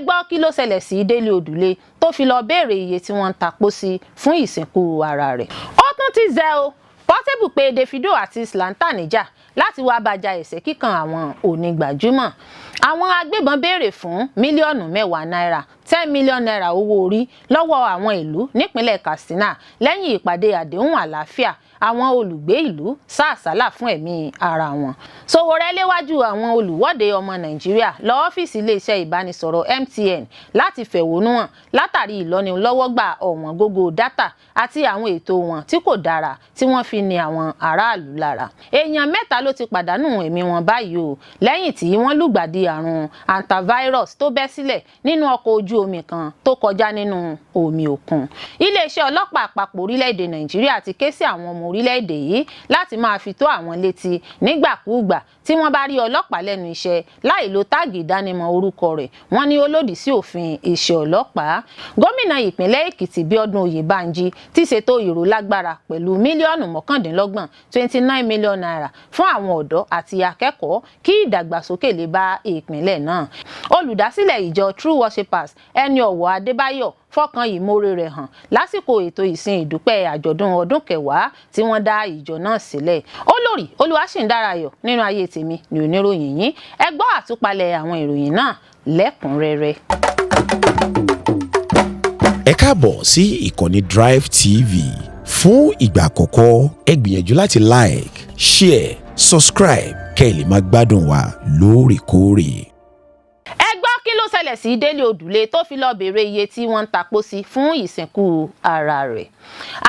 Gbọ́ kí ló ṣẹlẹ̀ sí Délé Odùlé tó fi lọ béèrè iye tí wọ́n ń ta pósí fún ìsìnkú ara rẹ̀. Ó tún ti zẹ́ o, Portable pé Davido àti Zlatan níjà láti wáá bá ja ẹ̀sẹ́ kíkan àwọn onígbàjúmọ̀. Àwọn agbébọn béèrè fún mílíọ̀nù 10 náírà, ₦10 million owó orí lọ́wọ́ àwọn ìlú nípínlẹ̀ Katsina lẹ́yìn ìpàdé àdéhùn àlàáfíà. Àwọn olùgbé ìlú sá àsálà fún ẹ̀mí ara wọn. Sowore léwájú àwọn olùwọ́de ọmọ Nàìjíríà lọ ọ́fíìsì iléeṣẹ́ ìbánisọ̀rọ̀ MTN láti fẹ̀hónú hàn látàrí ìlọ́nilọ́wọ́gbà ọ̀wọ́n gógó dátà àti àwọn ètò wọn tí kò dára tí wọ́n fi ní àwọn aráàlú lára. Èèyàn mẹ́ta ló ti pàdánù ẹ̀mí wọn báyìí o lẹ́yìn tí wọ́n lùgbàdì àrùn hantavirus tó bẹ́ sílẹ̀ nínú ọkọ̀ ojú omi kan tó kọjá nínú omi òkun. Iléeṣẹ́ ọlọ́pàá àpapọ̀ orílẹ̀-èdè Nàìjíríà ti ké sí àwọn ọmọ orílẹ̀-èdè yìí láti máa fi tó àwọn létí nígbàkúùgbà tí wọ́n bá rí ọlọ́pàá lẹ́nu iṣẹ́ láì lo táàgì ìdánimọ̀ orúkọ rẹ̀. Wọ́n ní ó lòdì sí òfin iṣẹ́ ọlọ́pàá. Gómìnà ìpínlẹ̀ Èkìtì Bíọ́dún Oyèbánjí ti ṣètò ìrólágbára pẹ̀lú mílíọ̀nù 29, ₦29 million, fún àwọn ọ̀dọ́ àti akẹ́kọ̀ọ́ kí ìdàgbàsókè lè bá ìpínlẹ̀ náà. Olùdásílẹ̀ ìjọ True Worshippers, Ẹni Ọ̀wọ̀ Adébáyọ̀, fọkàn ìmoore rẹ̀ hàn lásìkò ètò ìsìn ìdúpẹ́ àjọ̀dún ọdún 10 tí wọ́n dá ìjọ náà sílẹ̀. Olórí Olúwaṣìǹdárayọ̀ nínú ayé tèmi ní oníròyìn yín. Ẹ gbọ́ àtúpalẹ̀ àwọn ìròyìn náà lẹ́kùnrẹ́rẹ́. Ẹ káàbọ̀ sí ìkànnì Drive TV. Fún ìgbà àkọ́kọ́, ẹ gbìyànjú láti like, share, subscribe kẹ́ ẹ lè máa gbádùn wa lóòrèkóòrè. Ẹ gbọ́ kí ló ṣẹlẹ̀ sí Délé Odùlé tó fi lọ́ọ́ béèrè iye tí wọ́n ń ta pósí fún ìsìnkú ara rẹ̀.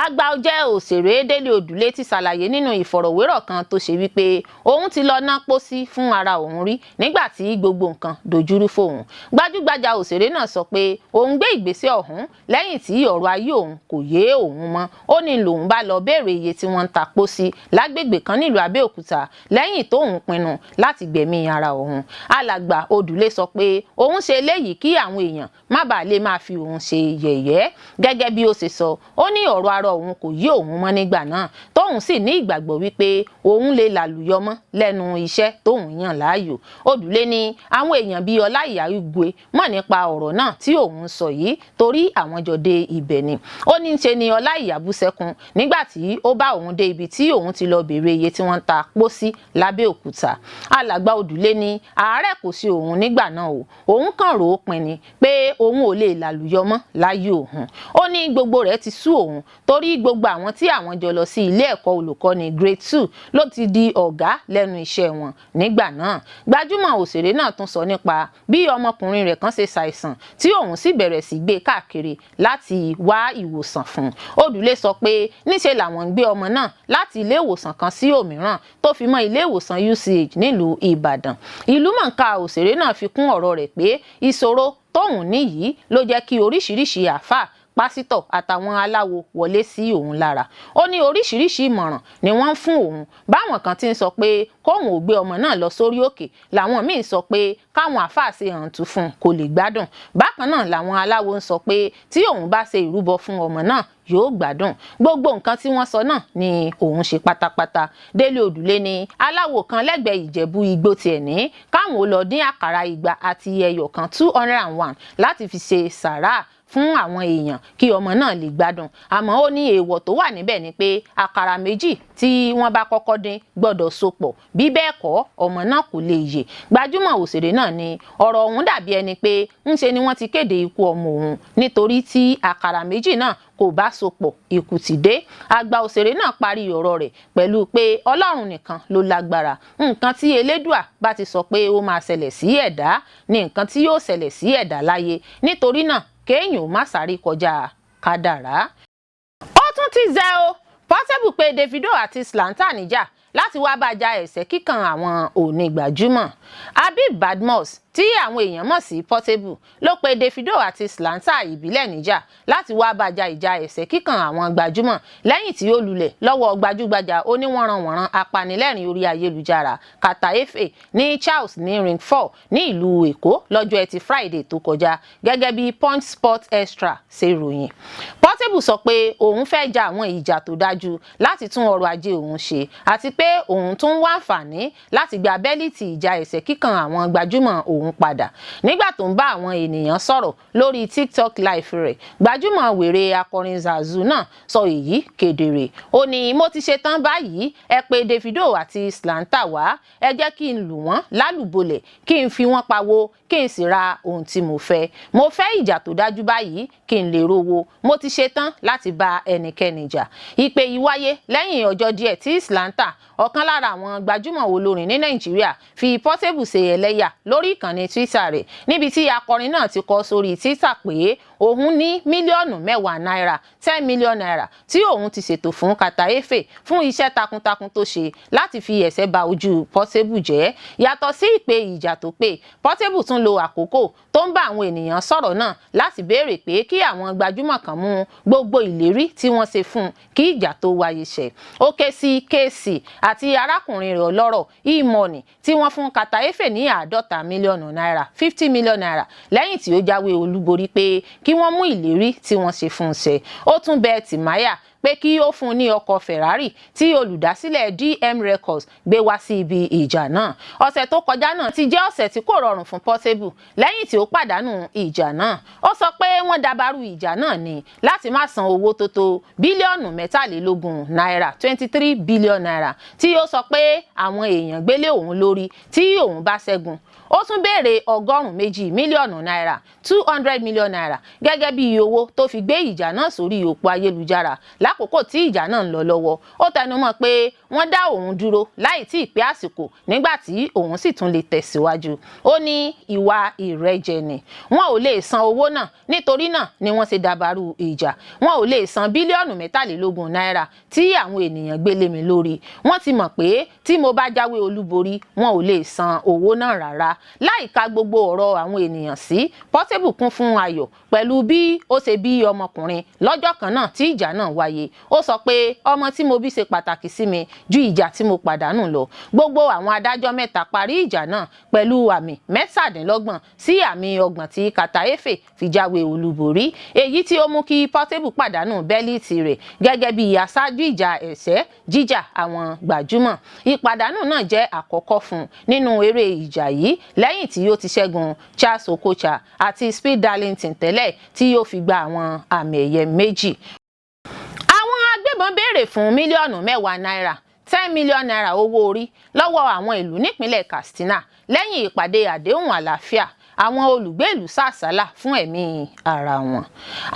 Àgbà ọ̀jẹ̀ òṣèré Délé Odùlé ti ṣàlàyé nínú ìfọ̀rọ̀wérọ̀ kan tó ṣe wípé òun ti lọ ná pósí fún ara òun rí nígbà tí gbogbo nǹkan dojúrú fóun. Gbajúgbajà òṣèré náà sọ pé òun gbé ìgbésẹ̀ ọ̀hún lẹ́yìn tí ọ̀rọ̀ ayé òun kò yé òun mọ́. Ó ní lòun bá lọ béèrè iye tí wọ́n ń ta pósí lágbègbè kan nílùú Abẹ́òkúta lẹ́yìn tóun pinnu láti gbẹ̀mí ara òun. Alàgbà Odùlé sọ pé òun ṣe eléyìí kí àwọn èèyàn má bàa lè máa fi òun ṣe yẹ̀yẹ́. Gẹ́gẹ́ bí ó ṣe sọ, ó ní ọ̀rọ̀ ara òun kò yé òun mọ́ nígbà náà, tóun sì ní ìgbàgbọ́ wípé òun lè làlùyọ mọ́ lẹ́nu iṣẹ́ tóun yàn láàyò. Odùlé ní àwọn èèyàn bíi Ọláìyá Igwe mọ̀ nípa ọ̀rọ̀ náà tí òun sọ yìí torí àwọn jọ dé ibẹ̀ ni. Ó ní ṣe ni Ọláìyá bú sẹ́kún nígbà tí ó bá òun dé ibi tí òun ti lọ béèrè iye tí wọ́n ń ta pósí lábẹ́òkúta. Alàgbà Odùlé ní àárẹ̀ kò sí òun nígbà náà o, òun kàn rò ó pin ni pé òun ò lè làlùyọ mọ́ láyé òun. Ó ní gbogbo rẹ̀ ti sú òun torí gbogbo àwọn tí àwọn jọ lọ sí ilé ẹ̀kọ́ olùkọ́ni grade 2 ló ti di ọ̀gá lẹ́nu iṣẹ́ wọn nígbà náà. Gbajúmọ̀ òṣèré náà tún sọ nípa bí ọmọkùnrin rẹ̀ kan ṣe ṣàìsàn tí òun sì bẹ̀rẹ̀ sí gbé káàkiri láti wá ìwòsàn fún un. Odùlé sọ pé níṣe làwọn ń gbé ọmọ náà láti ilé ìwòsàn kan sí òmíràn tó fi mọ́ ilé ìwòsàn UCH nílùú Ìbàdàn. Ìlúmọ̀ọ́ká òṣèré náà fi kún ọ̀rọ̀ rẹ̀ pé ìṣòro tóun ní yìí ló jẹ́ kí oríṣiríṣi àáfàá, pásítọ̀ àtàwọn aláwo wọlé sí òun lára. Ó ní oríṣiríṣi ìmọ̀ràn ni wọ́n ń fún òun. Báwọn kan ti ń sọ pé kóun ò gbé ọmọ náà lọ sórí òkè, làwọn míín sọ pé káwọn àáfàá ṣe hàǹtù fún un kó lè gbádùn. Bákan náà làwọn aláwo ń sọ pé tí òun bá ṣe ìrúbọ fún ọmọ náà, yóò gbádùn. Gbogbo nǹkan tí wọ́n sọ náà ni òun ṣe pátápátá. Délé Òdùlé ní aláwo kan lẹ́gbẹ̀ẹ́ Ìjẹ̀bú Igbó tiẹ̀ ní káwọn ò lọ dín àkàrà 200 àti ẹyọ kan, 201, láti fi ṣe sàrà fún àwọn èèyàn kí ọmọ náà lè gbádùn. Àmọ́ ó ní èèwọ̀ tó wà níbẹ̀ ni pé àkàrà méjì tí wọ́n bá kọ́kọ́ dín gbọ́dọ̀ so pọ̀, bí bẹ́ẹ̀ kọ́, ọmọ náà kò lè yè. Gbajúmọ̀ òṣèré náà ní ọ̀rọ̀ ọ̀hún dàbí ẹni pé ńṣe ni wọ́n ti kéde ikú ọmọ òun, nítorí tí àkàrà méjì náà kò bá so pọ̀, ikú ti dé. Àgbà òṣèré náà parí ọ̀rọ̀ rẹ̀ pẹ̀lú pé Ọlọ́run nìkan ló lágbára. Nǹkan tí Elédùà bá ti sọ pé ó máa ṣẹlẹ̀ sí ẹ̀dá ní nǹkan tí yóò ṣẹlẹ̀ sí ẹ̀dá láyé. Nítorí náà, kéèyàn ó má sáré kọjá kádàrá. Ó tún ti zẹ́ o, Portable pé Davido àti Zlatan níjà láti wá bá ja ẹ̀sẹ́ kíkan àwọn onígbàjúmọ̀. Habib Badmus tí àwọn èèyàn mọ̀ sí Portable ló pe Davido àti Zlatan ìbílẹ̀ níjà láti wá bá ja ìjà ẹ̀sẹ́ kíkan àwọn gbajúmọ̀ lẹ́yìn tí ó lulẹ̀ lọ́wọ́ gbajúgbajà oníwọ̀nranwọ̀nran apanilẹ́rìn orí ayélujára Carter Efe ní Charles ní Ring 4 ní ìlú Èkó lọ́jọ́ Ẹtì Friday tó kọjá, gẹ́gẹ́ bí Punch Sports Extra ṣe ròyìn. Portable sọ pé òun fẹ́ ja àwọn ìjà tó dájú láti tún ọrọ̀ ajé òun ṣe àti pé òun tún wá àǹfààní láti gba bẹ́líìtì ìjà ẹ̀sẹ́ kíkan àwọn gbajúmọ̀ òun. òun padà. Nígbà tó ń bá àwọn ènìyàn sọ̀rọ̀ lórí TikTok live rẹ̀, gbajúmọ̀ wèrè akọrin Zazu náà sọ èyí kedere. Ó ní, "Mo ti ṣe tán báyìí. Ẹ pè Davido àti Zlatan wá, ẹ jẹ́ kí n lù wọ́n lálùbolẹ̀, kí n fi wọ́n pawó, kí n sì ra ohun tí mo fẹ́. Mo fẹ́ ìjà tó dájú báyìí kí n lè rówó. Mo ti ṣe tán láti bá ẹnikẹ́ni jà." Ìpè yìí wáyé lẹ́yìn ọjọ́ díẹ̀ tí Zlatan, ọ̀kan lára àwọn gbajúmọ̀ olórin ní Nàìjíríà, fi Portable ṣe ẹlẹ́yà lórí ìkànnì Twitter rẹ̀, níbi tí akọrin náà ti kọ sórí Twitter pé òun ní mílíọ̀nù 10 náírà, ₦10 million, tí òun ti ṣètò fún Carter Efe fún iṣẹ́ takuntakun tó ṣe láti fi ẹ̀sẹ̀ ba ojú Portable jẹ́. Yàtọ̀ sí ìpè ìjà tó pè, Portable tún lo àkókò tó ń bá àwọn ènìyàn sọ̀rọ̀ náà láti béèrè pé kí àwọn gbajúmọ̀ kan mú gbogbo ìlérí tí wọ́n ṣe fún un kí ìjà tó wáyé ṣẹ. Ó ké sí Kcee àti arákùnrin rẹ̀ ọlọ́rọ̀ E-Money, tí wọ́n fún Carter Efe ní 50 mílíọ̀nù náírà, ₦50 million, lẹ́yìn tí ó jáwé olúborí, pé kí wọ́n mú ìlérí tí wọ́n ṣe fún un ṣẹ. Ó tún bẹ Timaya pé kí ó fún un ní ọkọ̀ Ferrari tí olùdásílẹ̀ DM Records gbé wá sí ibi ìjà náà. Ọ̀sẹ̀ tó kọjá náà ti jẹ́ ọ̀sẹ̀ tí kò rọrùn fún Portable lẹ́yìn tí ó pàdánù ìjà náà. Ó sọ pé wọ́n dabarú ìjà náà ni láti má san owó tó tó bílíọ̀nù 23 náírà, ₦23 billion, tí ó sọ pé àwọn èèyàn gbélé òun lórí tí òun bá ṣẹ́gun. Ó tún béèrè 200 mílíọ̀nù náírà, ₦200 million, gẹ́gẹ́ bí owó tó fi gbé ìjà náà sórí òpó ayélujára lákòókò tí ìjà náà ń lọ lọ́wọ́. Ó tẹnumọ́ pé wọ́n dá òun dúró láì tí ì pé àsìkò nígbà tí òun sì tún lè tẹ̀síwájú. Ó ní ìwà ìrẹ́jẹ ni. Wọn ò lè san owó náà, nítorí náà ni wọ́n ṣe dàbàrú ìjà. Wọn ò lè san bílíọ̀nù 23 náírà tí àwọn ènìyàn gbé lé mi lórí. Wọ́n ti mọ̀ pé tí mo bá jáwé olúborí, wọn ò lè san owó náà rárá. Láìka gbogbo ọ̀rọ̀ àwọn ènìyàn sí, Portable kún fún ayọ̀ pẹ̀lú bí ó ṣe bí ọmọkùnrin lọ́jọ́ kan náà tí ìjà náà wáyé. Ó sọ pé, "Ọmọ tí mo bí ṣe pàtàkì sí mi ju ìjà tí mo pàdánù lọ." Gbogbo àwọn adájọ́ mẹ́ta parí ìjà náà pẹ̀lú àmì 27 sí àmì 30 tí Carter Efe fi jáwé olúborí, èyí tí ó mú kí Portable pàdánù bẹ́líìtì rẹ̀ gẹ́gẹ́ bí aṣáájú ìjà ẹ̀ṣẹ́ jíjà àwọn gbajúmọ̀. Ìpàdánù náà jẹ́ àkọ́kọ́ fún un nínú eré ìjà yìí lẹ́yìn tí ó ti ṣẹ́gun Charles Okocha àti Speed Darlington tẹ́lẹ̀, tí ó fi gba àwọn àmì ẹ̀yẹ méjì. Àwọn agbébọn béèrè fún mílíọ̀nù 10 náírà, ₦10 million, owó orí lọ́wọ́ àwọn ìlú nípínlẹ̀ Katsina lẹ́yìn ìpàdé àdéhùn àlàáfíà. Àwọn olùgbé ìlú sàsálà fún ẹ̀mí ara wọn.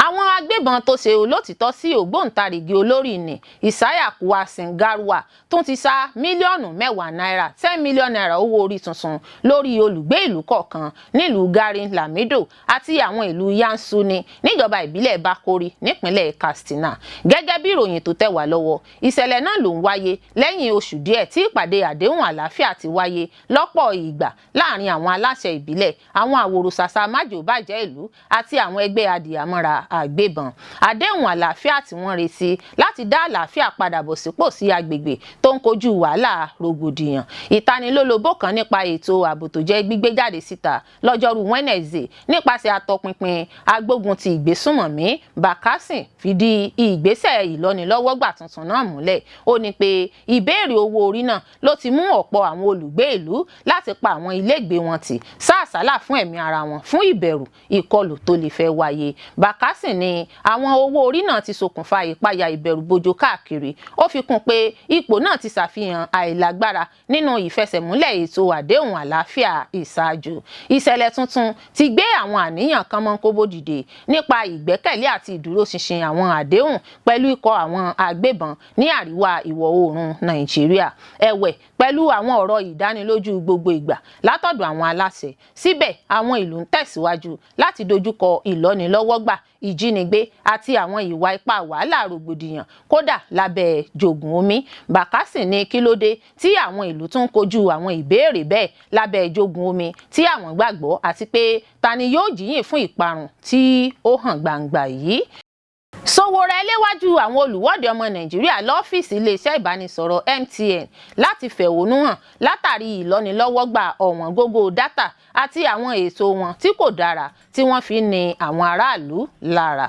Àwọn agbébọn tó ṣe olótìtọ́ sí ògbóǹtarìgì olórí ní Isaiah Kwasin Garwa tún ti sá mílíọ̀nù 10 náírà, ₦10 million, owó orí tuntun lórí olùgbé ìlú kọ̀ọ̀kan nílùú Garin Lamido àti àwọn ìlú Yansuni níjọba ìbílẹ̀ Bakori nípínlẹ̀ Katsina, gẹ́gẹ́ bí ìròyìn tó tẹ̀ wá lọ́wọ́. Ìṣẹ̀lẹ̀ náà ló ń wáyé lẹ́yìn oṣù díẹ̀ tí ìpàdé àdéhùn àlàáfíà ti wáyé lọ́pọ̀ ìgbà láàrin àwọn aláṣẹ ìbílẹ̀, àwọn àwòrò-ṣàṣà májòbàjẹ́ ìlú àti àwọn ẹgbẹ́ adìyàmọ́ra àgbébọn. Àdéhùn àlàáfíà tí wọ́n retí láti dá àlàáfíà padà bọ̀ sípò sí agbègbè tó ń kojú wàhálà rògbòdìyàn. Ìtanilólobó kan nípa ètò ààbò tó jẹ́ gbígbé jáde síta lọ́jọ́rú Wednesday nípasẹ̀ atọpinpin agbógun ti ìgbésùnmọ̀mí Bakasin fìdí ìgbésẹ̀ ìlọ́nilọ́wọ́gbà tuntun náà múlẹ̀. Ó ní pé ìbéèrè owó orí náà ló ti mú ọ̀pọ̀ àwọn olùgbé ìlú láti pa àwọn ilégbèé wọn tì, sá àsálà fún ẹ̀mí ara wọn fún ìbẹ̀rù ìkọlù tó lè fẹ́ wáyé. Bakasin ní àwọn owó orí náà ti ṣokùnfà ìpayà ìbẹ̀rùbojo káàkiri. Ó fi kún pé ipò náà ti ṣàfihàn àìlágbára nínú ìfẹsẹ̀múlẹ̀ ètò àdéhùn àlàáfíà ìṣáájú. Ìṣẹ̀lẹ̀ tuntun ti gbé àwọn àníyàn kan mọ́ńkóbó dìde nípa ìgbẹ́kẹ̀lé àti ìdúróṣinṣin àwọn àdéhùn pẹ̀lú ikọ̀ àwọn agbébọn ní àríwá ìwọ̀ oòrùn Nàìjíríà. Ẹ̀wẹ̀, pẹ̀lú àwọn ọ̀rọ̀ ìdánilójú gbogbo ìgbà látọ̀dọ̀ àwọn aláṣẹ, síbẹ̀ àwọn ìlú ń tẹ̀síwájú láti dojúkọ ìlọ́nilọ́wọ́gbà, ìjínigbé àti àwọn ìwà ipá wàhálà rògbòdìyàn, kódà lábẹ́ jogun omi. Bàkásì ní kí ló dé tí àwọn ìlú tún kojú àwọn ìbéèrè bẹ́ẹ̀ lábẹ́ jogun omi tí àwọn gbàgbọ́, àti pé ta ni yóò jíyìn fún ìparun tí ó hàn gbangba yìí? Sowore léwájú àwọn olùwọ́de ọmọ Nàìjíríà lọ́fíìsì iléeṣẹ́ ìbánisọ̀rọ̀ MTN láti fẹ̀hónú hàn látàrí ìlọ́nilọ́wọ́gbà ọ̀wọ́n gógó dátà àti àwọn ètò wọn tí kò dára tí wọ́n fi ń ni àwọn aráàlú lára.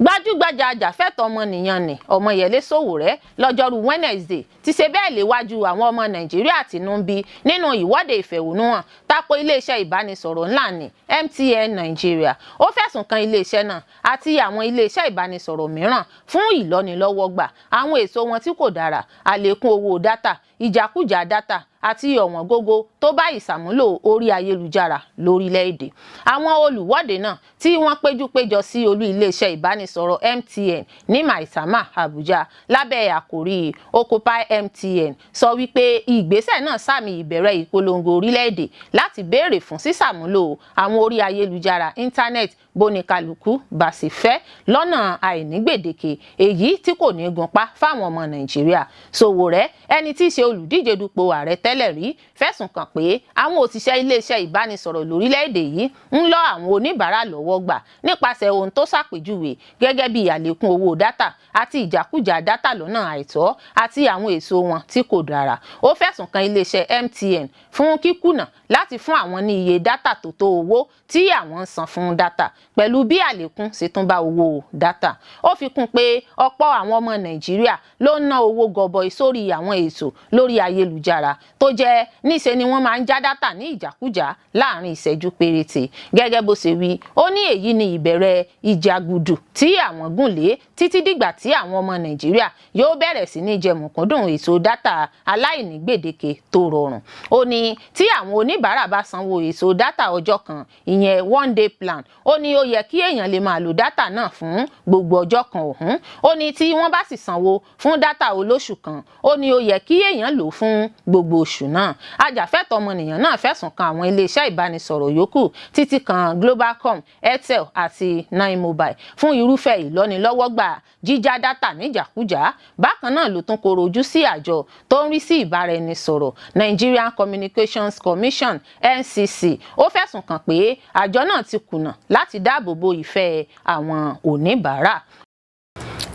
Gbajúgbajà ajàfẹ́tọ̀ọ́ ọmọnìyàn ní Ọmọyẹlé Sowore lọ́jọ́rú Wednesday ti ṣe bẹ́ẹ̀ léwájú àwọn ọmọ Nàìjíríà tínú ń bí nínú ìwọ́de ìfẹ̀hónúhàn. Tako iléeṣẹ́ ìbánisọ̀rọ̀ ńlá ní MTN Nigeria. Ó fẹ̀sùn kan iléeṣẹ́ náà àti àwọn iléeṣẹ́ ìbánisọ̀rọ̀ mìíràn fún ìlọ́nilọ́wọ́gbà, àwọn èso wọn tí kò dára, àlékún owó dátà, ìjákújá dátà àti ọ̀wọ́n gógó tó bá ìsàmúlò orí ayélujára lórílẹ̀‐èdè. Àwọn olùwọ́de náà tí wọ́n péjú péjọ sí olú iléeṣẹ́ ìbánisọ̀rọ̀ MTN ní Maitama, Abuja, lábẹ́ àkòrí Occupy MTN sọ wípé ìgbésẹ̀ náà sàmì ìbẹ̀rẹ̀ ìpolongo orílẹ̀-èdè láti béèrè fún sísàmúlò àwọn orí ayélujára íńtánẹ́ẹ̀tì bóníkálukú bá sì fẹ́ lọ́nà àìnígbèdéke, èyí tí kò ní gunpá fáwọn ọmọ Nàìjíríà. Sowore, ẹni tí í ṣe olùdíje dupò ààrẹ tẹ́lẹ̀ rí, fẹ̀sùn kàn pé àwọn òṣìṣẹ́ iléeṣẹ́ ìbánisọ̀rọ̀ lórílẹ̀‐èdè yìí ń lọ àwọn oníbàárà lọ́wọ́ gbà nípasẹ̀ ohun tó ṣàpèjúwe gẹ́gẹ́ bí àlékún owó dátà àti ìjákújá dátà lọ́nà àìtọ́ àti àwọn èso wọn tí kò dára. Ó fẹ̀sùn kan iléeṣẹ́ MTN fún kíkùnà láti fún àwọn ní iye dátà tó tó owó tí àwọn ń san fún dátà, pẹ̀lú bí àlékún ṣe tún bá owó dátà. Ó fi kún pé ọ̀pọ̀ àwọn ọmọ Nàìjíríà ló ń ná owó gọbọi sórí àwọn ètò lórí ayélujára, tó jẹ́ níṣe ni wọ́n máa ń já dátà ní ìjákújá láàrin ìṣẹ́jú péréte. Gẹ́gẹ́ bó ṣe wí, ó ní èyí ni ìbẹ̀rẹ̀ ìjàgùdù tí àwọn gùn lé títí dìgbà tí àwọn ọmọ Nàìjíríà yóò bẹ̀rẹ̀ sí ní jẹ mùkúndùn ètò dátà aláìní gbèdéke tó rọrùn. Ó ní tí àwọn oníbàárà bá sanwó ètò dátà ọjọ́ kan, ìyẹn one day plan, ó ní ó yẹ kí èèyàn lè máa lo dátà náà fún gbogbo ọjọ́ kan ọ̀hún. Ó ní tí wọ́n bá sì sanwó fún dátà olóṣù kan, ó ní ó yẹ kí èèyàn lò fún gbogbo oṣù náà. Ajàfẹ́tọ̀ọ́ ọmọnìyàn náà fẹ̀sùn kan àwọn iléeṣẹ́ ìbánisọ̀rọ̀ yòókù títí kan Globacom, Airtel àti Nine Mobile fún irúfẹ́ ìlọ́nilọ́wọ́gbà jíjá dátà níjàkújà. Bákan náà ló tún koro ojú sí àjọ tó ń rí sí ìbáraẹnisọ̀rọ̀, Nigerian Communications Commission, NCC. Ó fẹ̀sùn kàn pé àjọ náà ti kùnà láti dáàbò bo ìfẹ́ àwọn oníbàárà.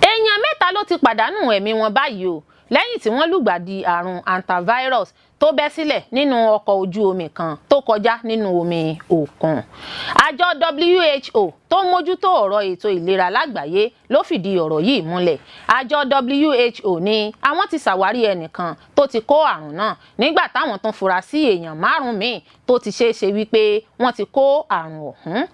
Èèyàn 3 ló ti pàdánù ẹ̀mí wọn báyìí o, lẹ́yìn tí wọ́n lùgbàdì àrùn hantavirus tó bẹ́ sílẹ̀ nínú ọkọ̀ ojú omi kan tó kọjá nínú omi òkun. Àjọ WHO tó ń mójútó ọ̀rọ̀ ètò ìlera lágbàáyé ló fìdí ọ̀rọ̀ yìí múlẹ̀. Àjọ WHO ní àwọn ti ṣàwárí ẹnìkan tó ti kó àrùn náà, nígbà táwọn tún fura sí èèyàn 5 míì tó ti ṣeé ṣe wípé wọ́n ti kó àrùn ọ̀hún.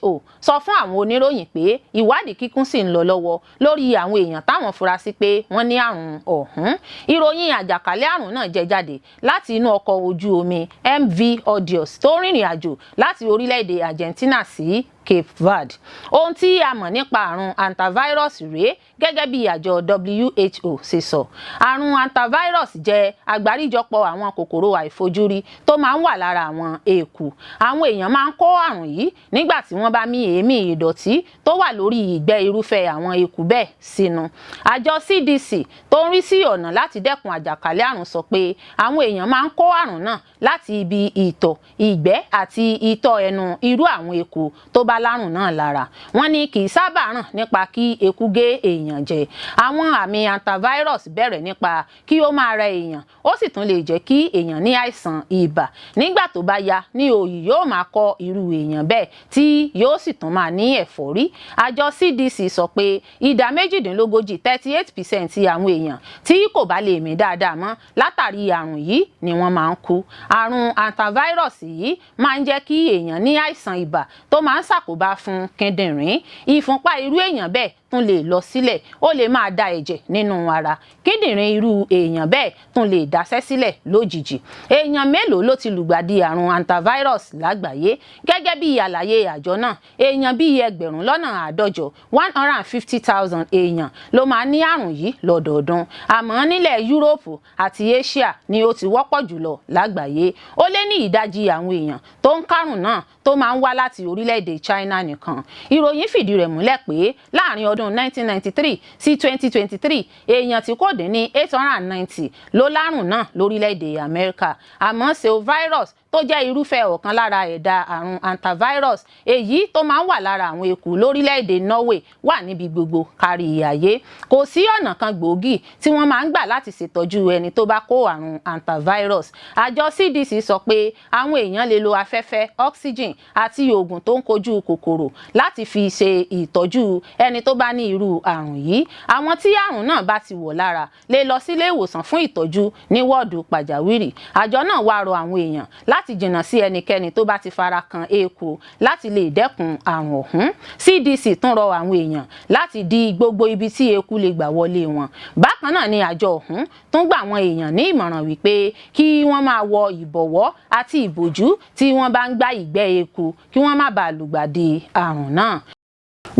WHO sọ fún àwọn oníròyìn pé ìwádìí kíkún sì ń lọ lọ́wọ́ lórí àwọn èèyàn táwọn fura sí pé wọ́n ní àrùn ọ̀hún. Ìròyìn àjàkálẹ̀ àrùn náà jẹ jáde láti inú ọkọ̀ ojú omi MV Odious tó rìnrìn àjò láti orílẹ̀-èdè Argentina sí Cape Verde. Ohun tí a mọ̀ nípa àrùn hantavirus rèé gẹ́gẹ́ bí àjọ WHO ṣe sọ. Àrùn hantavirus jẹ́ àgbáríjọpọ̀ àwọn kòkòrò àìfojúrí tó máa ń wà lára àwọn eku. Àwọn èèyàn máa ń kó àrùn yìí nígbà tí wọ́n bá mí èémí ìdọ̀tí tó wà lórí ìgbẹ́ irúfẹ́ àwọn eku bẹ́ẹ̀ sínú. Àjọ CDC tó ń rí sí ọ̀nà láti dẹ́kun àjàkálẹ̀ àrùn sọ pé àwọn èèyàn máa ń kó àrùn náà láti ibi ìtọ̀, ìgbẹ́ àti itọ́ ẹnu irú àwọn eku tó bá lárùn náà lára. Wọ́n ní kì í sábà ràn nípa kí eku gé èèyàn jẹ. Àwọn àmì hantavirus bẹ̀rẹ̀ nípa kí ó máa rẹ èèyàn, ó sì tún lè jẹ́ kí èèyàn ní àìsàn ibà. Nígbà tó bá yá ní òòyì yóò máa kọ irú èèyàn bẹ́ẹ̀, tí yóò sì tún máa ní ẹ̀fọ́rí. Àjọ CDC sọ pé ìdá 38, 38% àwọn èèyàn tí kò bá lè mí dáadáa mọ́ látàrí àrùn yìí ni wọ́n máa ń kú. Àrùn hantavirus yìí máa ń jẹ́ kí èèyàn ní àìsàn ibà tó máa ń ṣàkóbá fún kíndìnrín. Ìfúnpá irú èèyàn bẹ́ẹ̀ tún lè lọ sílẹ̀, ó lè máa da ẹ̀jẹ̀ nínú ara. Kíndìnrín irú èèyàn bẹ́ẹ̀ tún lè daṣẹ́ sílẹ̀ lójijì. Èèyàn mélòó ló ti lùgbàdì àrùn hantavirus lágbàáyé? Gẹ́gẹ́ bí àlàyé àjọ náà, èèyàn bíi 150,000, 150,000 èèyàn ló máa ní àrùn yìí lọ́dọọdún. Àmọ́ nílẹ̀ Yúróòpù àti Asia ni ó ti wọ́pọ̀ jùlọ lágbàáyé. Ó lé ní ìdajì àwọn èèyàn tó ń kárùn náà tó máa ń wá láti orílẹ̀-èdè China nìkan. Ìròyìn fìdí rẹ̀ múlẹ̀ pé láàrin ọdún 1993 sí 2023, èèyàn tí kò dín ní 890 ló lárùn náà lórílẹ̀-èdè Amẹ́ríkà. Àmọ́ Seoul virus, tó jẹ́ irúfẹ́ ọ̀kan lára ẹ̀dà àrùn hantavirus èyí tó máa ń wà lára àwọn eku lórílẹ̀-èdè Norway, wà níbi gbogbo kárí ayé. Kò sí ọ̀nà kan gbòógì tí wọ́n máa ń gbà láti ṣètọ́jú ẹni tó bá kó àrùn hantavirus. Àjọ CDC sọ pé àwọn èèyàn lè lo afẹ́fẹ́ oxygen àti oògùn tó ń kojú kòkòrò láti fi ṣe ìtọ́jú ẹni tó bá ní irú àrùn yìí. Àwọn tí àrùn náà bá ti wọ̀ lára lè lọ sílé ìwòsàn fún ìtọ́jú ní wọ́ọ̀dù pàjáwìrì. Àjọ náà wá rọ àwọn èèyàn láti jìnnà sí ẹnikẹ́ni tó bá ti fara kan eku láti lè dẹ́kun àrùn ọ̀hún. CDC tún rọ àwọn èèyàn láti di gbogbo ibi tí eku lè gbà wọlé wọn. Bákan náà ni àjọ ọ̀hún tún gbà àwọn èèyàn ní ìmọ̀ràn wípé kí wọ́n máa wọ ìbọ̀wọ́ àti ìbòjú tí wọ́n bá ń gbá ìgbẹ́ eku kí wọ́n má bàa lùgbàdì àrùn náà.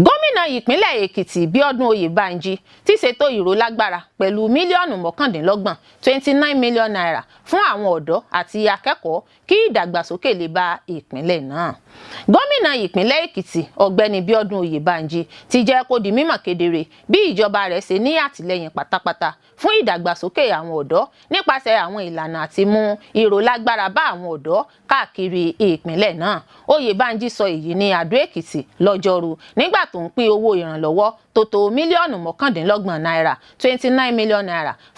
Gómìnà ìpínlẹ̀ Èkìtì Bíọ́dún Oyèbánjí ti ṣètò ìrólágbára pẹ̀lú mílíọ̀nù 29, ₦29 million, fún àwọn ọ̀dọ́ àti akẹ́kọ̀ọ́ kí ìdàgbàsókè lè bá ìpínlẹ̀ náà. Gómìnà ìpínlẹ̀ Èkìtì, Ọ̀gbẹ́ni Bíọ́dún Oyèbánjí, ti jẹ́ kó di mímọ̀ kedere bí ìjọba rẹ̀ ṣe ní àtìlẹ́yìn pátápátá fún ìdàgbàsókè àwọn ọ̀dọ́ nípasẹ̀ àwọn ìlànà àti mú ìrólágbára bá àwọn ọ̀dọ́ káàkiri ìpínlẹ̀ náà. Oyèbánjí sọ èyí ní Adó Èkìtì lọ́jọ́rú nígbà tó ń pín owó ìrànlọ́wọ́ tó tó mílíọ̀nù 29 náírà, ₦29 million,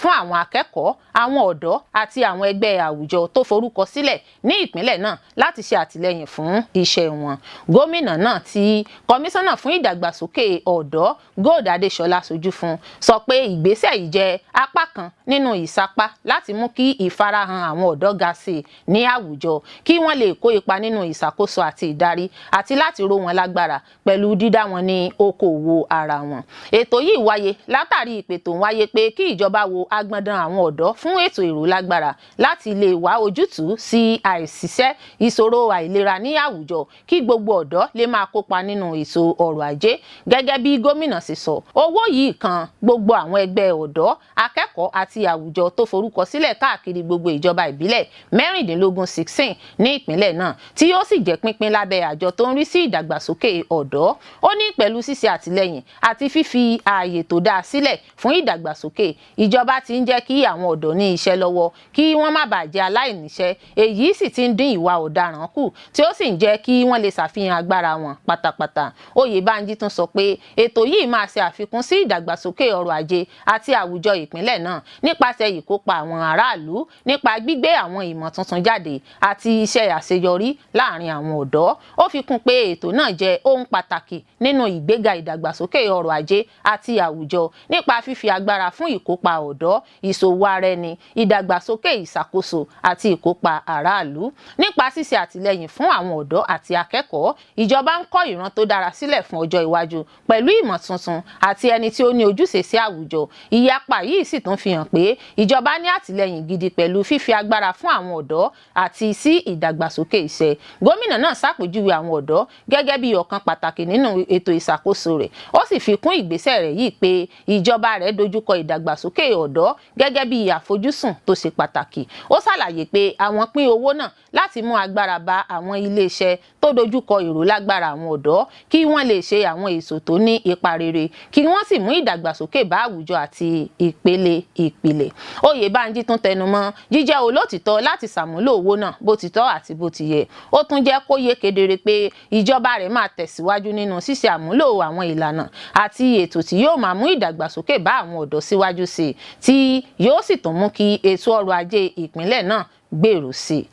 fún àwọn akẹ́kọ̀ọ́, àwọn ọ̀dọ́ àti àwọn ẹgbẹ́ àwùjọ tó forúkọ sílẹ̀ ní ìpínlẹ̀ náà láti ṣe àtìlẹ́yìn fún iṣẹ́ wọn. Gómìnà náà, tí kọmíṣánná fún ìdàgbàsókè ọ̀dọ́ Gold Adéṣọlá ṣojú fún, sọ pé ìgbésẹ̀ yìí jẹ́ apá kan nínú ìsapá láti mú kí ìfarahàn àwọn ọ̀dọ́ ga sí i ní àwùjọ, kí wọ́n lè kó ipa nínú ìṣàkóso àti ìdarí, àti láti ró wọn lágbára pẹ̀lú dídá wọn ní okòòwò ara wọn. Ètò yìí wáyé látàrí ìpè tó ń wáyé pé kí ìjọba wo agbọ̀ndàn àwọn ọ̀dọ́ fún ètò ìrólágbára láti lè wá ojútùú sí àìsíṣẹ́, ìṣòro àìlera ní àwùjọ, kí gbogbo ọ̀dọ́ lè máa kópa nínú ètò ọrọ̀ ajé. Gẹ́gẹ́ bí gómìnà ṣe sọ, owó yìí kan gbogbo àwọn ẹgbẹ́ ọ̀dọ́, akẹ́kọ̀ọ́ àti àwùjọ tó forúkọ sílẹ̀ káàkiri gbogbo ìjọba ìbílẹ̀ 16, 16, ní ìpínlẹ̀ náà, tí yóò sì jẹ́ pínpín lábẹ́ àjọ tó ń rí sí ìdàgbàsókè ọ̀dọ́. Ó ní pẹ̀lú ṣíṣe àtìlẹ́yìn àti fífi ààyè tó dáa sílẹ̀ fún ìdàgbàsókè, ìjọba ti ń jẹ́ kí àwọn ọ̀dọ́ ní iṣẹ́ lọ́wọ́ kí wọ́n má bàa jẹ́ aláìníṣẹ́. Èyí sì ti ń dín ìwà ọ̀daràn kù, tí ó sì ń jẹ́ kí wọ́n lè ṣàfihàn agbára wọn pátápátá. Oyèbánjí tún sọ pé ètò yìí máa ṣe àfikún sí ìdàgbàsókè ọrọ̀ ajé àti àwùjọ ìpínlẹ̀ náà nípasẹ̀ ìkópa àwọn aráàlú, nípa gbígbé àwọn ìmọ̀ tuntun jáde àti iṣẹ́ àṣeyọrí láàrin àwọn ọ̀dọ́. Ó fi kún pé ètò náà jẹ́ ohun pàtàkì nínú ìgbéga ìdàgbàsókè ọrọ̀ ajé àti àwùjọ nípa fífi agbára fún ìkópa ọ̀dọ́, ìṣòwò ara ẹni, ìdàgbàsókè ìṣàkóso àti ìkópa aráàlú. Nípa ṣíṣe àtìlẹ́yìn fún àwọn ọ̀dọ́ àti akẹ́kọ̀ọ́, ìjọba ń kọ́ ìran tó dára sílẹ̀ fún ọjọ́ iwájú pẹ̀lú ìmọ̀ tuntun àti ẹni tí ó ní ojúṣe sí àwùjọ. Ìyapa yìí sì tún fi hàn pé ìjọba ní àtìlẹ́yìn gidi pẹ̀lú fífi agbára fún àwọn ọ̀dọ́ àti sí ìdàgbàsókè iṣẹ́. Gómìnà náà ṣàpèjúwe àwọn ọ̀dọ́ gẹ́gẹ́ bí ọ̀kan pàtàkì nínú ètò ìṣàkóso rẹ̀. Ó sì fi kún ìgbésẹ̀ rẹ̀ yìí pé ìjọba rẹ̀ dojúkọ ìdàgbàsókè ọ̀dọ́ gẹ́gẹ́ bí àfojúsùn tó ṣe pàtàkì. Ó ṣàlàyé pé àwọn pín owó náà láti mú agbára bá àwọn iléeṣẹ́ tó dojúkọ ìrólágbára àwọn ọ̀dọ́ kí wọ́n lè ṣe àwọn èso tó ní ipa rere, kí wọ́n sì mú ìdàgbàsókè bá àwùjọ àti ìpele ìpìlẹ̀. Oyèbánjí tún tẹnumọ́ jíjẹ́ olótìtọ́ láti ṣàmúlò owó náà bó ti tọ́ àti bó ti yẹ. Ó tún jẹ́ kó yé kedere pé ìjọba rẹ̀ máa tẹ̀síwájú nínú ṣíṣe àmúlò àwọn ìlànà àti ètò tí yóò máa mú ìdàgbàsókè bá àwọn ọ̀dọ́ síwájú sí i, tí yóò sì tún mú kí ètò ọrọ̀ ajé ìpínlẹ̀ náà gbèrú sí i.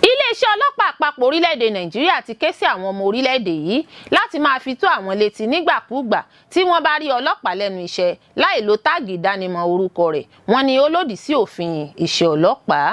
Iléeṣẹ́ ọlọ́pàá àpapọ̀ orílẹ̀-èdè Nàìjíríà ti ké sí àwọn ọmọ orílẹ̀-èdè yìí láti máa fi tó àwọn létí nígbàkúùgbà tí wọ́n bá rí ọlọ́pàá lẹ́nu iṣẹ́ láì lo táàgì ìdánimọ̀ orúkọ rẹ̀. Wọ́n ní ó lòdì sí òfin iṣẹ́ ọlọ́pàá.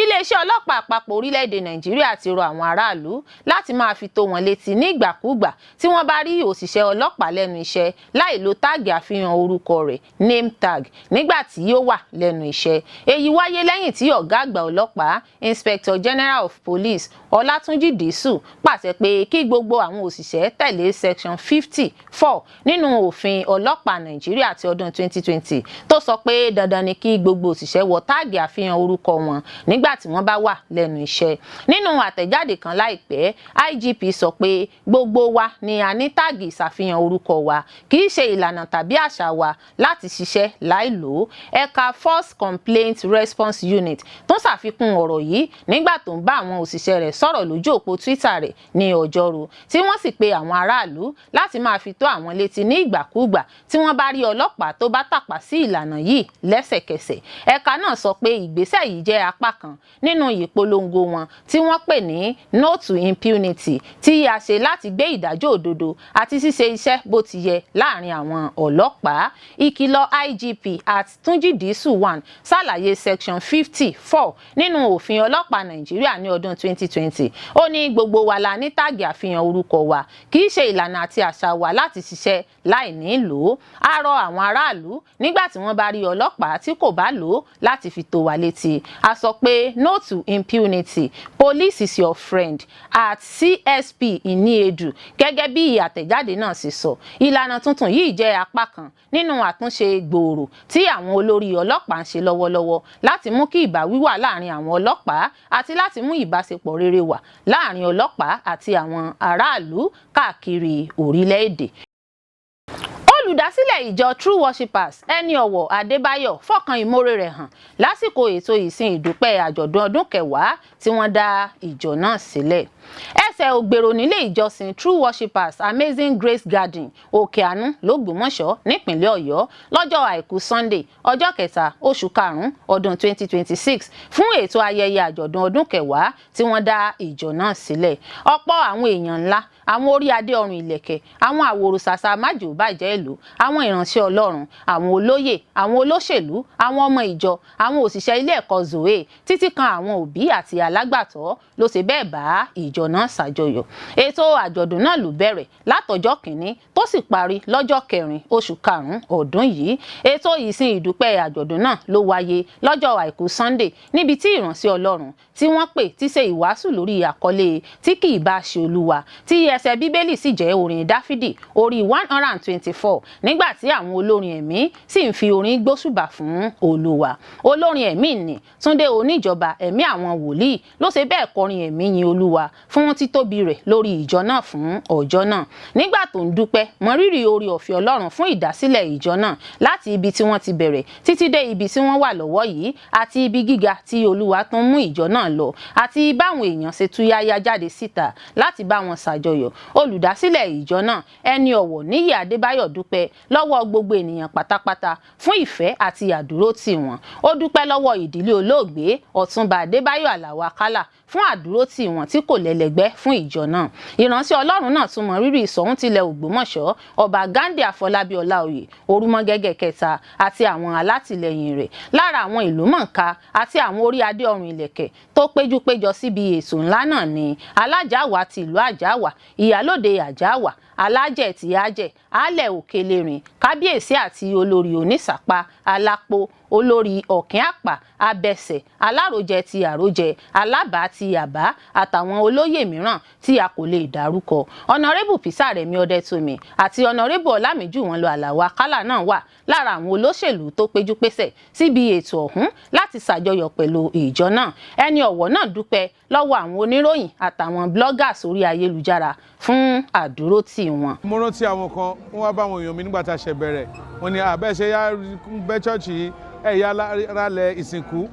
Iléeṣẹ́ ọlọ́pàá àpapọ̀ orílẹ̀-èdè Nàìjíríà ti rọ àwọn aráàlú láti máa fi tó wọn létí nígbàkúùgbà tí wọ́n bá rí òṣìṣẹ́ ọlọ́pàá lẹ́nu iṣẹ́ láì lo táàgì àfihàn orúkọ rẹ̀, name tag, nígbà tí ó wà lẹ́nu iṣẹ́. Èyí wáyé lẹ́yìn tí ọ̀gá àgbà ọlọ́pàá, Inspector General of Police Ọlátúnjì Dísù, pàṣẹ pé kí gbogbo àwọn òṣìṣẹ́ tẹ̀lé section 54 nínú òfin ọlọ́pàá Nàìjíríà ti ọdún 2020 tó sọ pé dandan ni kí gbogbo òṣìṣẹ́ wọ táàgì àfihàn orúkọ wọn nígbà tí wọ́n bá wà lẹ́nu iṣẹ́. Nínú àtẹ̀jáde kan láìpẹ́, IGP sọ pé gbogbo wa ni a ní táàgì ìṣàfihàn orúkọ wa. Kì í ṣe ìlànà tàbí àṣà wa láti ṣiṣẹ́ láì lò ó. Ẹ̀ka Force Complaint Response Unit tún ṣàfikún ọ̀rọ̀ yìí nígbà tó ń bá àwọn òṣìṣẹ́ rẹ̀. sọ̀rọ̀ lójú òpó Twitter rẹ̀ ní ọjọ́rú, tí wọ́n sì pe àwọn aráàlú láti máa fi tó àwọn létí ní ìgbàkúùgbà tí wọ́n bá rí ọlọ́pàá tó bá tàpá sí ìlànà yìí lẹ́sẹ̀kẹsẹ̀. Ẹ̀ka náà sọ pé ìgbésẹ̀ yìí jẹ́ apá kan nínú ìpolongo wọn tí wọ́n pè ní No to Impunity, tí a ṣe láti gbé ìdájọ́ òdodo àti ṣíṣe iṣẹ́ bó ti yẹ láàrin àwọn ọlọ́pàá. Ìkìlọ̀ IGP at Túnjí Dísù 1 ṣàlàyé section 54 nínú òfin ọlọ́pàá Nàìjíríà ní ọdún 2020. Ó ní gbogbo wa la ní tag àfihàn orúkọ wa. Kì í ṣe ìlànà àti àṣà wa láti ṣiṣẹ́ láì ní lò ó. A rọ àwọn aráàlú nígbà tí wọ́n bá rí ọlọ́pàá tí kò bá lò ó láti fi tó wa létí. A sọ pé no to impunity, police is your friend, at CSP Iniedu. Gẹ́gẹ́ bí àtẹ̀jáde náà ṣe sọ, ìlànà tuntun yìí jẹ́ apá kan nínú àtúnṣe gbòòrò tí àwọn olórí ọlọ́pàá ń ṣe lọ́wọ́lọ́wọ́ láti mú kí ìbáwí wà láàrin àwọn ọlọ́pàá àti láti mú ìbáṣepọ̀ rere wà láàrin ọlọ́pàá àti àwọn aráàlú káàkiri orílẹ̀-èdè. Olùdásílẹ̀ ìjọ True Worshippers, Ẹni Ọ̀wọ̀ Adébáyọ̀, fọkàn ìmoore rẹ̀ hàn lásìkò ètò ìsìn ìdúpẹ́ àjọ̀dún ọdún 10 tí wọ́n dá ìjọ náà sílẹ̀. Ẹsẹ̀ ògbèrò nílé ìjọsìn True Worshippers Amazing Grace Garden, Òkè Àánú, lÓgbómọ̀ṣọ́, nípínlẹ̀ Ọ̀yọ́, lọ́jọ́ Àìkú Sunday, ọjọ́ 3 oṣù 5 ọdún 2026, fún ètò ayẹyẹ àjọ̀dún ọdún 10 tí wọ́n dá ìjọ náà sílẹ̀. Ọ̀pọ̀ àwọn èèyàn ńlá, àwọn orí adé ọrùn ìlẹ̀kẹ̀, àwọn àwòrò ṣàṣà májòbàjẹ́ ìlú, àwọn ìránṣẹ́ Ọlọ́run, àwọn olóyè, àwọn olóṣèlú, àwọn ọmọ ìjọ, àwọn òṣìṣẹ́ ilé ẹ̀kọ́ Zoe, títí kan àwọn òbí àti alágbàtọ́ ló ṣe bẹ́ẹ̀ bá ìjọ náà ṣàjọyọ̀. Ètò àjọ̀dún náà ló bẹ̀rẹ̀ látọjọ́ 1 tó sì parí lọ́jọ́ 4 oṣù 5 ọdún yìí. Ètò ìsìn ìdúpẹ́ àjọ̀dún náà ló wáyé lọ́jọ́ Àìkú Sunday, níbi tí ìránṣẹ́ Ọlọ́run tí wọ́n pè ti ṣe ìwàásù lórí àkọlé "Tí kì í bá ṣe Olúwa", tí ẹsẹ̀ Bíbélì sì jẹ́ orin Dáfídì orí 124, nígbà tí àwọn olórin ẹ̀mí sì ń fi orin gbóṣùbà fún Olúwa. Olórin ẹ̀mí ní Túndé Oníjọba Ẹ̀mí àwọn Wòlíì ló ṣe bẹ́ẹ̀ kọrin ẹ̀mí yin Olúwa fún títóbi rẹ̀ lórí ìjọ náà fún ọjọ́ náà. Nígbà tó ń dúpẹ́ mọrírì oore ọ̀fẹ́ Ọlọ́run fún ìdásílẹ̀ ìjọ náà, láti ibi tí wọ́n ti bẹ̀rẹ̀ títí dé ibi tí wọ́n wà lọ́wọ́ yìí, àti ibi gíga tí Olúwa tún mú ìjọ náà lọ, àti báwọn èèyàn ṣe túyáyá jáde síta láti bá wọn ṣàjọyọ̀, olùdásílẹ̀ ìjọ náà, Ẹni Ọ̀wọ̀ Níyì Adébáyọ̀, dúpẹ́ lọ́wọ́ gbogbo ènìyàn pátápátá fún ìfẹ́ àti àdúrótì wọn. Ó dúpẹ́ lọ́wọ́ ìdílé olóògbé Ọ̀túnba Adébáyọ̀ Àlàó Àkàlà fún àdúrótì wọn tí kò lẹ́lẹ́gbẹ́ fún ìjọ náà. Ìránṣẹ́ Ọlọ́run náà tún mọ rírì Ṣọ̀ún tilẹ̀ Ògbómọ̀ṣọ́, Ọba Ghandi Àfọlábí Ọláoyè Orúmọgẹ́gẹ́ kẹta, àti àwọn alátìlẹyìn rẹ̀. Lára àwọn ìlú mọ̀ọ́ká àti àwọn orí adé ọrùn ìlẹ̀kẹ̀ tó péjú péjọ síbi ètò ńlá náà ní Alájàwá ti ìlú Àjàwá, Ìyálòde Àjàwá, Alájẹ tí Àjẹ Alẹ̀ Òkèlérìn, Kábíyèsí àti Olórí Onísàpá Alápò, Olórí Ọ̀kín Àpà Abẹsẹ̀, Aláròjẹ ti Àròjẹ, Alábàá ti Àbá, àtàwọn olóyè mìíràn tí a kò lè dárúkọ. Honourable Písàrẹ̀mí Ọdẹ́tòmí àti Honourable Ọlámìjúwọ̀nlọ Àlàó Àkàlà náà wà lára àwọn olóṣèlú tó péjú pésẹ̀ síbi ètò ọ̀hún láti ṣàjọyọ̀ pẹ̀lú ìjọ náà. Ẹni ọ̀wọ̀ náà dúpẹ́ lọ́wọ́ àwọn oníròyìn àtàwọn bloggers orí ayélujára fún àdúrótì wọn. Mo rántí àwọn kan, wọ́n wá bá àwọn èèyàn mi nígbà tá a ṣe bẹ̀rẹ̀. Wọ́n ní àbẹ́ ṣe yá bẹ́ church yìí, ẹ̀ yá rálẹ̀ ìsìnkú.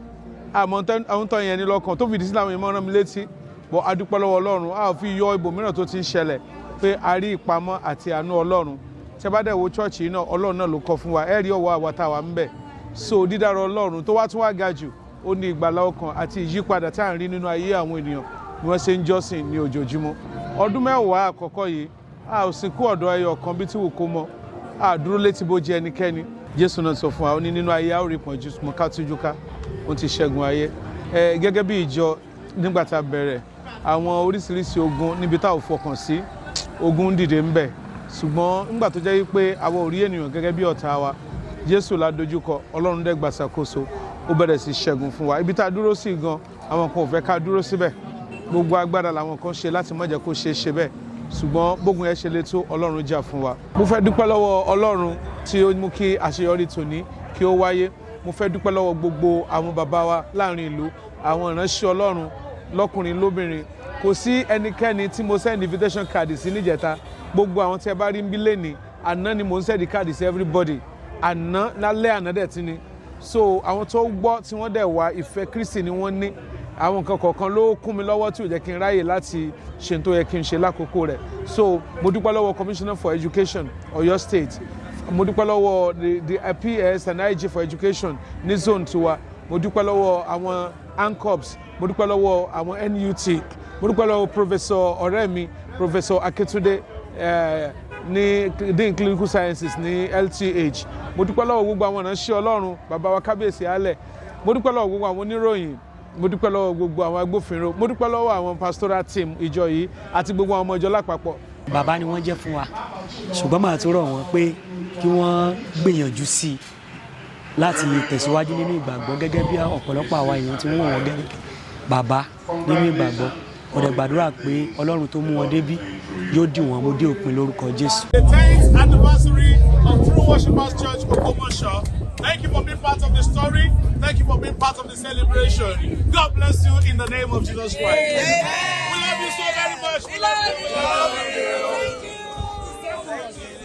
Àmọ́ àwọn tó yẹn ní lọ́kàn tó fìdí sí làwọn èèyàn rán mi létí bọ́. A dúpẹ́ lọ́wọ́ Ọlọ́run, a ò fi yọ ibòmíràn tó ti ń ṣẹlẹ̀ pé a rí ìpamọ́ àti àánú Ọlọ́run. Tí a bá dẹ̀ wo church yìí náà, Ọlọ́run náà ló kọ́ fún wa. Ẹ rí ọwọ́ àwa tá a wà ń bẹ̀. So dídára Ọlọ́run tó wá tún wá ga jù, ó ní ìgbàlá ọkàn àti ìyípadà tá à ń rí nínú ayé àwọn ènìyàn bí wọ́n ṣe ń jọ́sìn ní ojoojúmọ́. Ọdún 10 àkọ́kọ́ yìí, a ò sìnkú ọ̀dọ́ ẹyọ kan bí tí wù kó mọ. A dúró létí bójú ẹnikẹ́ni. Jésù náà sọ fún wa, ó ní nínú ayé a ó rí ìpọ́njú, mọ́ ká tújú ká, ó ti ṣẹ́gun ayé. Ẹ gẹ́gẹ́ bí ìjọ, nígbà tá a bẹ̀rẹ̀, àwọn oríṣiríṣi ogun níbi tá ò fọkàn sí, ogun ń dìde ń bẹ̀. Ṣùgbọ́n nígbà tó jẹ́ wípé àwa ò rí ènìyàn gẹ́gẹ́ bí ọ̀tá wa, Jésù la dojúkọ, Ọlọ́run dẹ̀ gbàṣàkóso, ó bẹ̀rẹ̀ sí ṣẹ́gun fún wa. Ibi tá a dúró sí gan, àwọn kan ò fẹ́ ká dúró síbẹ̀. Gbogbo agbára làwọn kan ṣe láti má jẹ́ kó ṣeé ṣe bẹ́ẹ̀, ṣùgbọ́n bógun yẹn ṣe le tó, Ọlọ́run jà fún wa. Mo fẹ́ dúpẹ́ lọ́wọ́ Ọlọ́run tí ó mú kí àṣeyọrí tòní kí ó wáyé. Mo fẹ́ dúpẹ́ lọ́wọ́ gbogbo àwọn bàbá wa láàrin ìlú, àwọn ìránṣẹ́ Ọlọ́run lọ́kùnrin lóbìnrin. Kò sí ẹnikẹ́ni tí mo send invitation card sí níjẹta. Gbogbo àwọn tí ẹ bá rí ń bí lẹ́ni àná ni mo ń send card sí everybody, àná lálẹ́ àná dẹ̀ tí ni. So àwọn tó gbọ́ tí wọ́n dẹ̀ wá, ìfẹ́ Kristi ni wọ́n ní. Àwọn nǹkan kọ̀ọ̀kan ló kún mi lọ́wọ́ tí ò jẹ́ kí n ráyè láti ṣe tó yẹ kí n ṣe lákòókò rẹ̀. So mo dúpẹ́ lọ́wọ́ Commissioner for Education, Ọ̀yọ́ State. Mo dúpẹ́ lọ́wọ́ the PS and IG for Education ní zone tiwa. Mo dúpẹ́ lọ́wọ́ àwọn ANCOPSS. Mo dúpẹ́ lọ́wọ́ àwọn NUT. Mo dúpẹ́ lọ́wọ́ Professor ọ̀rẹ́ mi, Professor Akintunde, ní Dean Clinical Sciences ní LTH. Mo dúpẹ́ lọ́wọ́ gbogbo àwọn ìránṣẹ́ Ọlọ́run, bàbá wa kábíyèsí alẹ̀. Mo dúpẹ́ lọ́wọ́ gbogbo àwọn oníròyìn. Mo dúpẹ́ lọ́wọ́ gbogbo àwọn agbófinró. Mo dúpẹ́ lọ́wọ́ àwọn pastoral team ìjọ yìí àti gbogbo àwọn ọmọ ìjọ lápapọ̀. Bàbá ni wọ́n jẹ́ fún wa, ṣùgbọ́n màá tún rọ̀ wọ́n pé kí wọ́n gbìyànjú sí i láti tẹ̀síwájú nínú ìgbàgbọ́, gẹ́gẹ́ bí ọ̀pọ̀lọpọ̀ àwa èèyàn tí wọ́n wọ̀ wọ́n gẹ́gẹ́ bàbá nínú ìgbàgbọ́. Mo dẹ̀ gbàdúrà pé Ọlọ́run tó mú wọn débí yóò dì wọ́n mú dé òpin lórúkọ Jésù. The 10th anniversary of True Worshippers Church, Ogbomoso. Thank you for being part of the story. Thank you for being part of the celebration. God bless you in the name of Jesus Christ. We love you so very much. We love you. We love you.